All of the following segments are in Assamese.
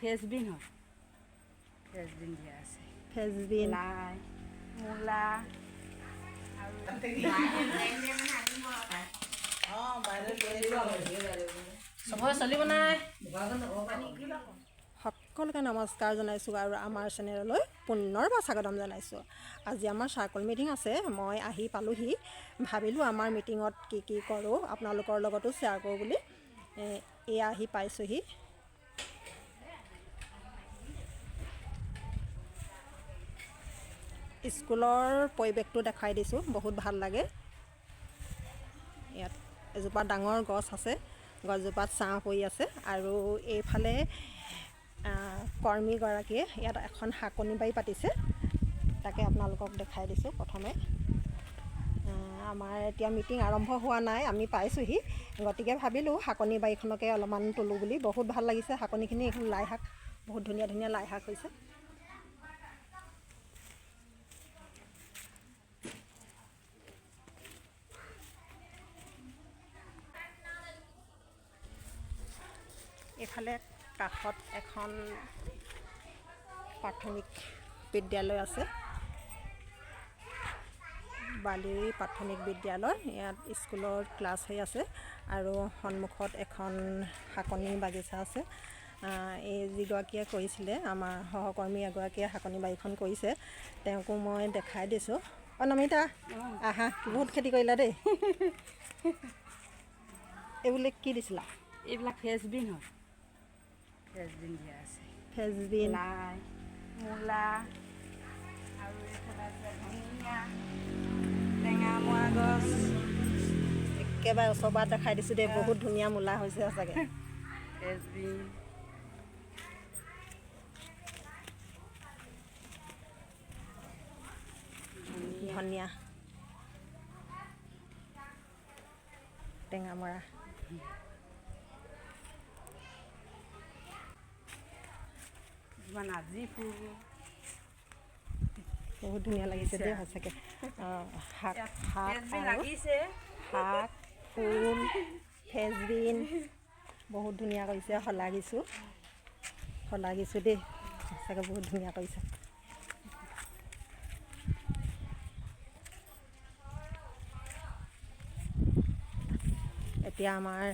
ফ্ৰেঞ্চবিন হয়, ফ্ৰেঞ্চবিন দিয়া আছে। ফ্ৰেঞ্চবিন। লাই, মূলা আৰু চবৰে চলিব নাই। সকলোকে নমস্কাৰ জনাইছোঁ আৰু আমাৰ চেনেললৈ পুনৰবাৰ স্বাগতম জনাইছোঁ। আজি আমাৰ চাৰ্কল মিটিং আছে, মই আহি পালোহি। ভাবিলোঁ আমাৰ মিটিঙত কি কি কৰোঁ আপোনালোকৰ লগতো শ্বেয়াৰ কৰোঁ বুলি। এয়া আহি পাইছোঁহি। স্কুলৰ পৰিৱেশটো দেখাই দিছোঁ, বহুত ভাল লাগে। ইয়াত এজোপা ডাঙৰ গছ আছে, গছজোপাত ছাঁ পৰি আছে। আৰু এইফালে কৰ্মীগৰাকীয়ে ইয়াত এখন শাকনি বাৰী পাতিছে, তাকে আপোনালোকক দেখাই দিছোঁ। প্ৰথমে আমাৰ এতিয়া মিটিং আৰম্ভ হোৱা নাই, আমি পাইছোঁহি, গতিকে ভাবিলোঁ শাকনি বাৰীখনকে অলপমান তোলোঁ বুলি। বহুত ভাল লাগিছে শাকনিখিনি, এইখন লাই শাক, বহুত ধুনীয়া ধুনীয়া লাই শাক হৈছে। এইফালে কাষত এখন প্ৰাথমিক বিদ্যালয় আছে, বালিৰি প্ৰাথমিক বিদ্যালয়। ইয়াত স্কুলৰ ক্লাছ হৈ আছে আৰু সন্মুখত এখন শাকনি বাগিচা আছে। এই যিগৰাকীয়ে কৰিছিলে, আমাৰ সহকৰ্মী এগৰাকীয়ে শাকনি বাৰীখন কৰিছে, তেওঁকো মই দেখাই দিছোঁ। অঁ নমিতা, আহা, বহুত খেতি কৰিলা দেই। এইবিলাক কি দিছিলা? এইবিলাক ফ্ৰেঞ্চবিন হয়, ফ্ৰেঞ্চবিন দিয়া আছে। ফ্ৰেঞ্চবিন। লাই, মূলা আৰু এইফালে আছে ধনিয়া, টেঙামৰা গছ। একেবাৰে ওচৰৰ পৰা দেখাই দিছোঁ দেই, বহুত ধুনীয়া মূলা হৈছে সঁচাকৈ। ফ্ৰেঞ্চবিন, ধনিয়া, টেঙামৰা। নাজি ফুল। বহুত ধুনীয়া লাগিছে দেই সঁচাকৈ। শাক শাক লাগিছে, শাক, ফুল, ফ্ৰেঞ্চবিন বহুত ধুনীয়া কৰিছে। শলাগিছোঁ, শলাগিছোঁ দেই, সঁচাকৈ বহুত ধুনীয়া কৰিছে। এতিয়া আমাৰ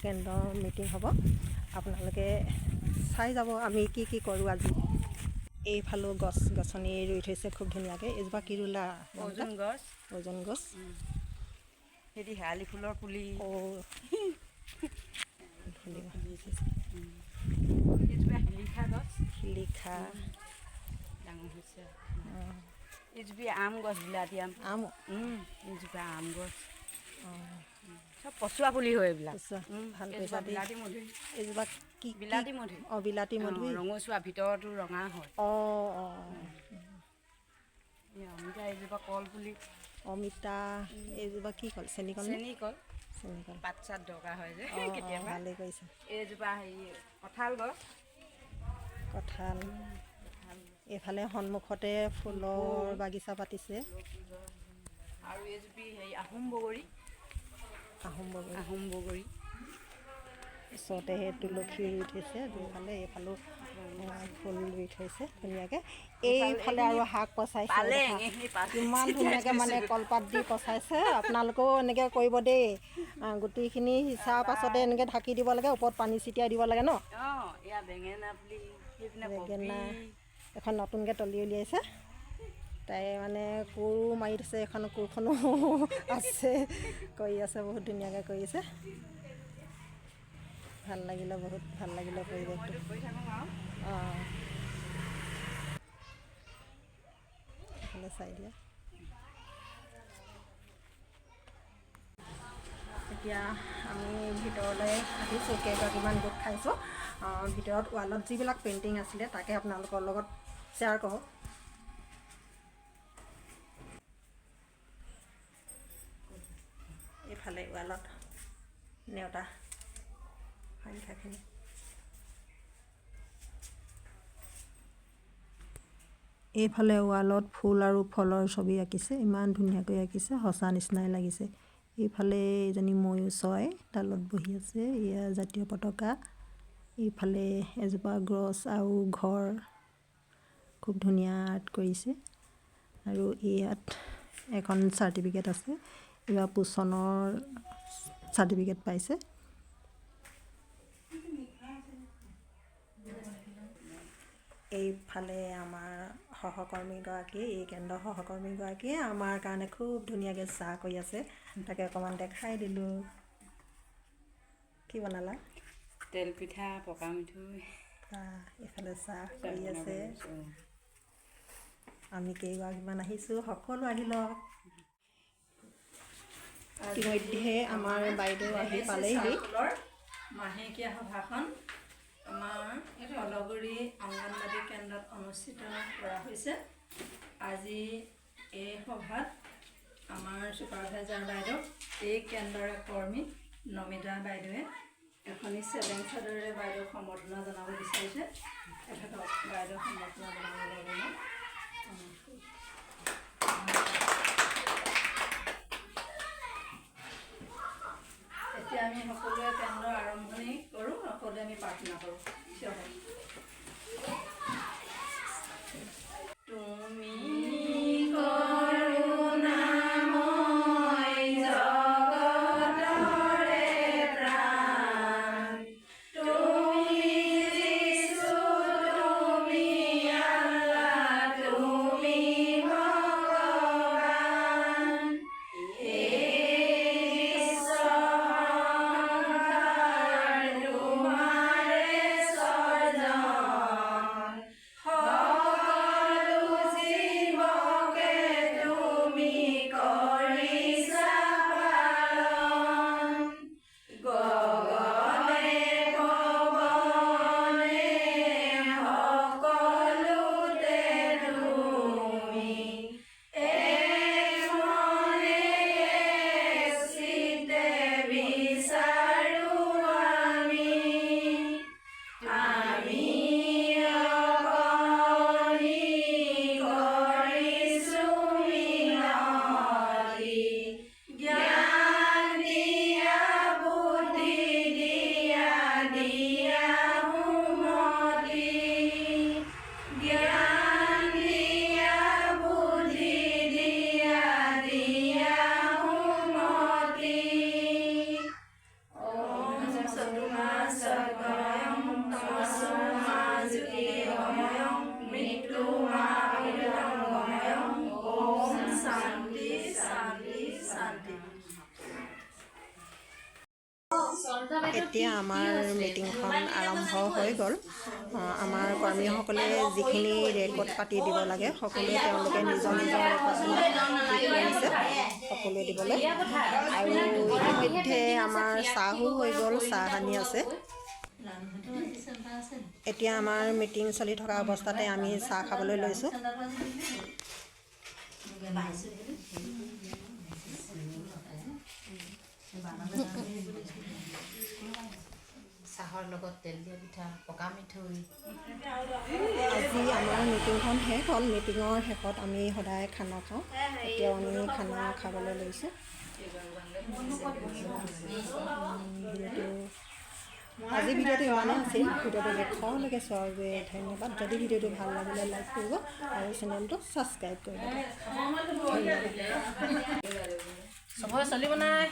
কেন্দ্ৰৰ মিটিং হ'ব, আপোনালোকে চাই যাব আমি কি কি কৰোঁ আজি। এইফালেও গছ গছনি ৰুই থৈছে খুব ধুনীয়াকৈ। এইজোপা কি ৰুলা? অৰ্জুন গছ। অৰ্জুন গছ। সেইটো শেৱালি ফুলৰ পুলি। এইজোপা শিলিখা গছ। শিলিখা ডাঙৰ হৈছে। এইজোপা আম গছ, বিলাতী আম। আম। এইজোপা আম গছ, চব পচোৱা পুলি হয় এইবিলাক। ভাল কৰিছা। বিলাতী মধুৰি। এইজোপা কি? বিলাতী মধুৰি। অঁ, বিলাতী মধুৰি। ৰঙচুৱা, ভিতৰতো ৰঙা হয়। অঁ অঁ। অমিতা, এইজোপা কল পুলি। অমিতা। এইজোপা কি কল? চেনিকল? চেনিকল। চেনিকল। পাত চাত দৰকাৰ হয় যে কেতিয়াবা। ভালেই কৰিছে। এইজোপা হেৰি কঁঠাল গছ। কঁঠাল। এইফালে সন্মুখতে ফুলৰ বাগিচা পাতিছে। আৰু এইজোপি হেৰি আহোম বগৰী। আহোম বগৰী। আহোম বগৰী। ওচৰতে সেই তুলসী ৰুই থৈছে দুইফালে, এইফালেও ফুল ৰুই থৈছে ধুনীয়াকৈ। এইফালে আৰু শাক পচাইছে, কিমান ধুনীয়াকৈ মানে কলপাত দি পচাইছে। আপোনালোকেও এনেকৈ কৰিব দেই। গুটিখিনি সিঁচাৰ পাছতে এনেকৈ ঢাকি দিব লাগে, ওপৰত পানী ছটিয়াই দিব লাগে ন। বেঙেনা এখন নতুনকৈ তলি উলিয়াইছে তাই, মানে কোৰ মাৰি থৈছে, এখন কোৰখনো আছে, কৰি আছে, বহুত ধুনীয়াকৈ কৰিছে। ভাল লাগিলে, বহুত ভাল লাগিলে পৰিৱেশটো। অঁ, এইফালে চাই দিয়া। এতিয়া আমি ভিতৰলৈ আহিছোঁ, কেইগৰাকীমান গোট খাইছোঁ। ভিতৰত ৱালত যিবিলাক পেইণ্টিং আছিলে তাকে আপোনালোকৰ লগত শ্বেয়াৰ কৰোঁ। এইফালে ৱালত নেওতা সংখ্যাখিনি। এইফালে ৱালত ফুল আৰু ফলৰ ছবি আঁকিছে, ইমান ধুনীয়াকৈ আঁকিছে, সঁচা নিচিনাই লাগিছে। এইফালে এজনী ময়ূৰ চৰাই ডালত বহি আছে, এয়া জাতীয় পতাকা। এইফালে এজোপা গছ আৰু ঘৰ, খুব ধুনীয়া আৰ্ট কৰিছে। আৰু ইয়াত এখন চাৰ্টিফিকেট আছে, এইবাৰ পোষণৰ চাৰ্টিফিকেট পাইছে। এইফালে আমাৰ সহকৰ্মীগৰাকীয়ে, এই কেন্দ্ৰৰ সহকৰ্মীগৰাকীয়ে আমাৰ কাৰণে খুব ধুনীয়াকৈ চাহ কৰি আছে, তাকে অকণমান দেখাই দিলোঁ। কি বনালা? তেল পিঠা, পকা মিঠৈ। এইফালে চাহ কৰি আছে। আমি কেইগৰাকীমান আহিছোঁ, সকলো আহি লওক। ইতিমধ্যে আমাৰ বাইদেউ আহি পালেহি। মাহেকীয়া সভাখন আমাৰ অলগুৰি অংগনবাদী কেন্দ্ৰত অনুষ্ঠিত কৰা হৈছে। আজি এই সভাত আমাৰ ছুপাৰভাইজাৰ বাইদেউ, এই কেন্দ্ৰৰে কৰ্মী নমিতা বাইদেৱে এখনি চেলেং চাদৰেৰে বাইদেউক সম্বৰ্ধনা জনাব বিচাৰিছে। তেখেতক বাইদেউক সম্বৰ্ধনা জনাবলৈ মই অনুৰোধ কৰিছোঁ। এতিয়া আমি সকলোৱে কেন্দ্ৰ আৰম্ভণি কৰোঁ, সকলোৱে আমি প্ৰাৰ্থনা কৰোঁ। থিয় হওক। তুমি কৰোণাময় জগতৰে প্ৰাণ, তুমি যীশু, তুমি আল্লাহ, তুমি ভগৱান। এই বিশ্ব সংসাৰ তোমাৰে সৰ্জন, সকলো জীৱকে তুমি কৰিছা পালন। গগনে পৱনে সকলোতে তুমি, এক মনে এক চিত্তে বিচাৰো আমি। আমি অকণি কৰিছো মিনতি, জ্ঞান দিয়া, বুদ্ধি দিয়া, দিয়া সুমতি। জ্ঞান দিয়া, বুদ্ধি দিয়া, দিয়া সুমতি। ওম সদমা সদ্গময়ং, তমসো মা জ্যোতিৰ্গময়ং, মৃত্যু মা অমৃতং গময়ং। ওম শান্তি শান্তি শান্তি। এতিয়া আমাৰ মিটিংখন আৰম্ভ হৈ গ'ল। আমাৰ কৰ্মীসকলে যিখিনি ৰেকৰ্ড পাতি দিব লাগে, সকলোৱে তেওঁলোকে নিজৰ নিজৰ ৰেকৰ্ডবিলাক ঠিক কৰিছে সকলোৱে দিবলৈ। আৰু ইতিমধ্যে আমাৰ চাহো হৈ গ'ল, চাহ আনি আছে। এতিয়া আমাৰ মিটিং চলি থকা অৱস্থাতে আমি চাহ খাবলৈ লৈছোঁ। চাহৰ লগত তেল দিয়া পিঠা, পকা মিঠৈ। আজি আমাৰ মিটিংখন শেষ হ'ল। মিটিঙৰ শেষত আমি সদায় খানা খাওঁ। এতিয়াও আমি খানা খাবলৈ লৈছোঁ। ভিডিঅ'টো আজি ভিডিঅ'টো ইমানেই আছিল। ভিডিঅ'টো শেষলৈকে চোৱাৰ বাবে ধন্যবাদ। যদি ভিডিঅ'টো ভাল লাগিলে লাইক কৰিব আৰু চেনেলটো ছাবস্ক্ৰাইব কৰিব। ধন্যবাদ। চবৰে চলিব নাই?